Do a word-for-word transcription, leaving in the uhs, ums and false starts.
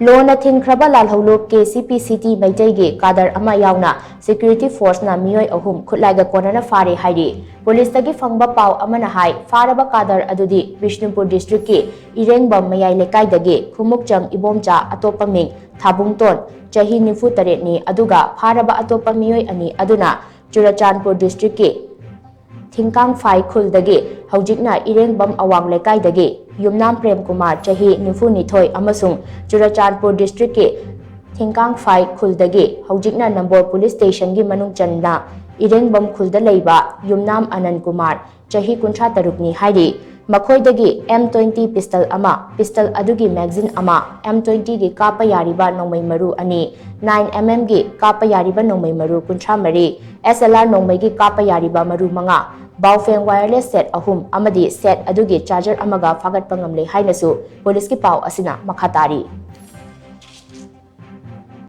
ꯂꯣꯅ ꯊꯤꯡꯈ꯭ꯔꯕ ꯂꯥꯜꯍꯧꯂꯨꯞ K C ꯄꯤ city ꯃꯩꯇꯩꯒꯤ ꯀꯥꯗꯔ ꯑꯃ ꯌꯥꯎꯅ ꯁꯦꯀ꯭ꯌꯨꯔꯤꯇꯤ ꯐꯣꯔꯁꯅ ꯃꯤꯑꯣꯏ ꯑꯍꯨꯝ ꯈꯨꯠꯂꯥꯏꯒ ꯀꯣꯟꯅꯅ ꯐꯥꯔꯦ ꯍꯥꯏꯔꯤ꯫ ꯄꯨꯂꯤꯁꯇꯒꯤ ꯐꯪꯕ ꯄꯥꯎ ꯑꯃꯅ ꯍꯥꯏ, ꯐꯥꯔꯕ ꯀꯥꯗꯔ ꯑꯗꯨꯗꯤ ꯕꯤꯁꯅꯨꯄꯨꯔ ꯗꯤꯁꯇ꯭ꯔꯤꯛꯀꯤ ꯏꯔꯦꯡꯕꯝ ꯃꯌꯥꯏ ꯂꯩꯀꯥꯏꯗꯒꯤ ꯈꯨꯃꯨꯛꯆꯪ ꯏꯕꯣꯝꯆꯥ, ꯑꯇꯣꯞꯄ ꯃꯤꯡ ꯊꯥꯕꯨꯡꯇꯣꯟ, ꯆꯍꯤ ꯅꯤꯐꯨ ꯇꯔꯦꯠꯅꯤ, ꯑꯗꯨꯒ ꯐꯥꯔꯕ ꯑꯇꯣꯞꯄ ꯃꯤꯑꯣꯏ ꯑꯅꯤ ꯑꯗꯨꯅ ꯆꯨꯔꯆꯥꯟꯄꯨꯔ ꯗꯤꯁꯇ꯭ꯔꯤꯛꯀꯤ ꯊꯤꯡꯀꯥꯡꯐꯥꯏ ꯈꯨꯜꯗꯒꯤ, ꯍꯧꯖꯤꯛꯅ ꯏꯔꯦꯡꯕꯝ ꯑꯋꯥꯡ ꯂꯩꯀꯥꯏꯗꯒꯤ ꯌꯨꯝꯅꯥꯝ ꯄ꯭ꯔꯦꯝꯀꯨꯃꯥꯔ, ꯆꯍꯤ ꯅꯤꯐꯨ ꯅꯤꯊꯣꯏ, ꯑꯃꯁꯨꯡ ꯆꯨꯔꯆꯥꯟꯄꯨꯔ ꯗꯤꯁꯇ꯭ꯔꯤꯛꯀꯤ ꯊꯤꯡꯀꯥꯡꯐꯥꯏ ꯈꯨꯜꯗꯒꯤ, ꯍꯧꯖꯤꯛꯅ ꯅꯝꯕꯣꯜ ꯄꯨꯂꯤꯁ ꯁ꯭ꯇꯦꯁꯟꯒꯤ ꯃꯅꯨꯡ ꯆꯟꯅ ꯏꯔꯦꯡꯕꯝ ꯈꯨꯜꯗ ꯂꯩꯕ ꯌꯨꯝꯅꯥꯝ ꯑꯅꯟ ꯀꯨꯃꯥꯔ, ꯆꯍꯤ ꯀꯨꯟꯊ꯭ꯔꯥ ꯇꯔꯨꯛꯅꯤ ꯍꯥꯏꯔꯤ꯫ ꯃꯈꯣꯏꯗꯒꯤ ꯑꯦꯝ ꯇ꯭ꯋꯦꯟꯇꯤ ꯄꯤꯁꯇꯜ ꯑꯃ, ꯄꯤꯁꯇꯜ ꯑꯗꯨꯒꯤ ꯃꯦꯒꯖꯤꯟ ꯑꯃ, ꯑꯦꯝ ꯇ꯭ꯋꯦꯟꯇꯤꯒꯤ ꯀꯥꯞꯄ ꯌꯥꯔꯤꯕ ꯅꯣꯡꯃꯩ ꯃꯔꯨ ꯑꯅꯤ, ꯅꯥꯏꯟ ꯑꯦꯝ ꯑꯦꯝꯒꯤ ꯀꯥꯞꯄ ꯌꯥꯔꯤꯕ ꯅꯣꯡꯃꯩ ꯃꯔꯨ ꯀꯨꯟꯊ꯭ꯔꯥ ꯃꯔꯤ, ꯑꯦꯁ ꯑꯦꯜ ꯑꯥꯔ ꯅꯣꯡꯃꯩꯒꯤ ꯀꯥꯞꯄ ꯌꯥꯔꯤꯕ ꯃꯔꯨ ꯃꯉꯥ, ꯕꯥꯎꯐꯦꯡ ꯋꯥꯌꯔꯂꯦꯁ ꯁꯦꯠ ꯑꯍꯨꯝ ꯑꯃꯗꯤ ꯁꯦꯠ ꯑꯗꯨꯒꯤ ꯆꯥꯔꯖꯔ ꯑꯃꯒ ꯐꯥꯒꯠꯄ ꯉꯝꯂꯦ ꯍꯥꯏꯅꯁꯨ ꯄꯨꯂꯤꯁꯀꯤ ꯄꯥꯎ ꯑꯁꯤꯅ ꯃꯈꯥ ꯇꯥꯔꯤ꯫